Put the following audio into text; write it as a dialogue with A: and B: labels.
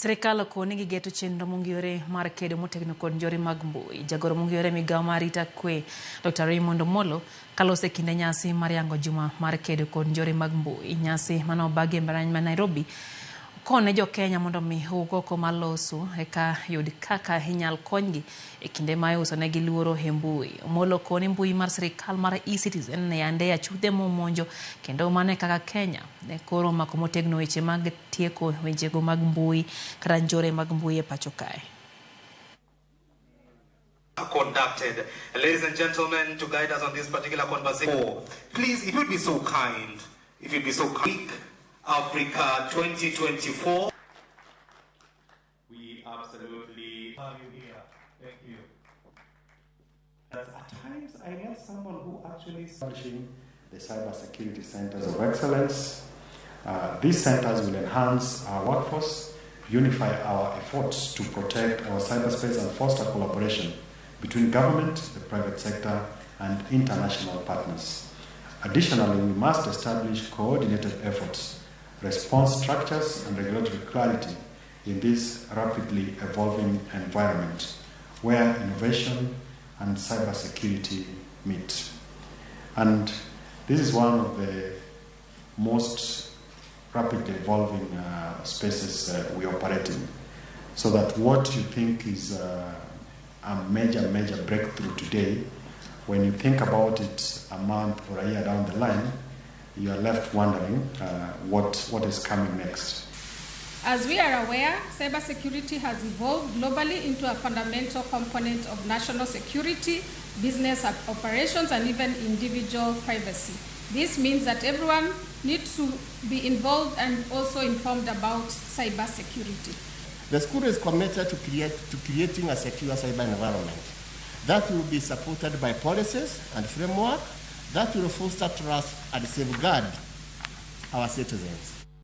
A: Sirikal okoni gigeto chenro mongirore mar kedo motegno kod njore mag mbui. Jagoro mongirore migao mar arita kwe Dr. Raymond Omolo kaloso e kinde nyasi mar yango juma mar kedo kod njore mag mbui. Nyasi mane obagi e mbalariany ma Nairobi okone jo Kenya mondo mi owuog oko mar loso eka yud kaka inyal konygi e kinde ma iuso negi luoro e mbui. Omolo okoni mbui mar sirikal mar eCitizen yande achudhe momonjo kendo mano e kaka Kenya ne koro omako motegno weche mag tieko wechego mag mbui kata njore mag mbui e pacho kae.
B: Conducted. Ladies and gentlemen, to guide us on this particular conversation, please, if you'd be so kind, if you'd be so kind, Africa 2024. We absolutely have you here. Thank you.
C: At times, I met someone who actually
D: establishing the Cybersecurity Centers of Excellence. These centers will enhance our workforce, unify our efforts to protect our cyberspace, and foster collaboration between government, the private sector, and international partners. Additionally, we must establish coordinated efforts, response structures, and regulatory clarity in this rapidly evolving environment where innovation and cybersecurity meet. And this is one of the most rapidly evolving spaces we operate in. So that what you think is a major, major breakthrough today, when you think about it a month or a year down the line, you are left wondering what is coming next.
E: As we are aware, cybersecurity has evolved globally into a fundamental component of national security, business operations, and even individual privacy. This means that everyone needs to be involved and also informed about cybersecurity.
F: The school is committed to creating a secure cyber environment that will be supported by policies and framework that will foster trust and safeguard our citizens.